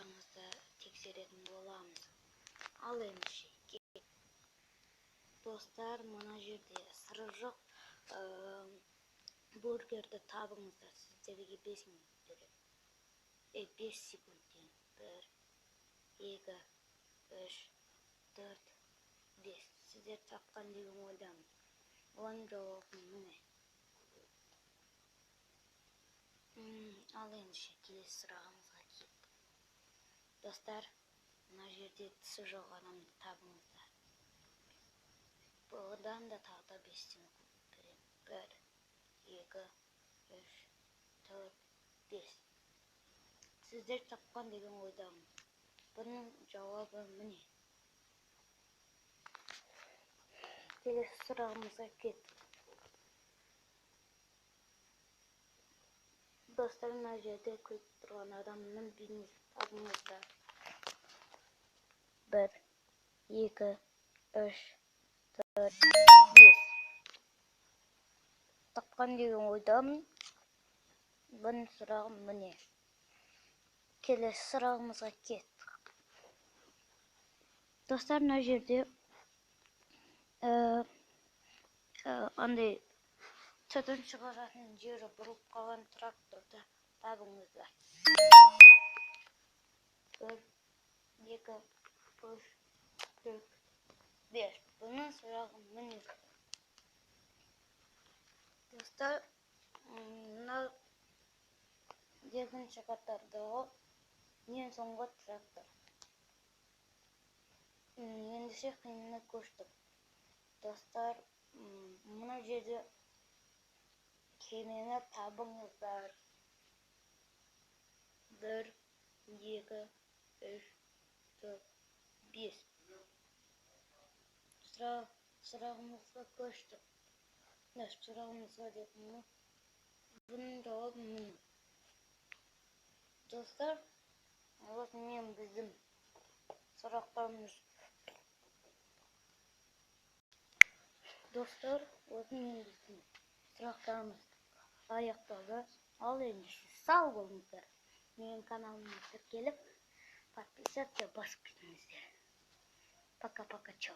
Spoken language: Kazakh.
сұрақтарыңызды тексеретін боламыз. Ал ендеше достар, мына жерде сыры жоқ бургерді табыңыздар. Сіздерге 5 минут беремін. 5 секунд дейін. 1, 2, 3, 4, 5. Сіздер тапқан деген ойдамын. Оның жауабы міне. Ал ендеше келесі сұрағымызға кеттік. Достар, мына жерде тісі жоқ адамды табыңыздар. Бұдан да тағы да 5 секунд беремін. 1, 2, 3, 4, 5. Сіздер тапқан деген ойдамын. Бұның жауабы міне. Келесі сұрағымызға кеттік. Достар, мына жерде күліп тұрған адамның бейнесін табыңыздар. 1, 2, 3, 4, 5. Тапқан деген ойдамын. Бұның сұрағы міне. Келесі сұрағымызға кеттік. Достар, мына жерде андай түтін шығаратын жері бұрылып қалған тракторды табыңыздар. 1, 2, 3, 4, 5. Бұның сұрағы міне. Достар, мына екінші қатардағы ең соңғы трактор. Ендеше қиынына көштік. Достар, мына жерде кемені табыңыздар. 1, 2, 3, 4, 5. Сұрағымызға көштік. Сұрағымызға деп бұның жауабы міне. Достар, осымен біздің сұрақтарымыз. Достар, осымен біздің сұрақтарымыз аяқталды. Ал ендеше сау болыңыздар. Менің каналыма тіркеліп, подписаться басып кетіңіздер. Пока-пока, чао.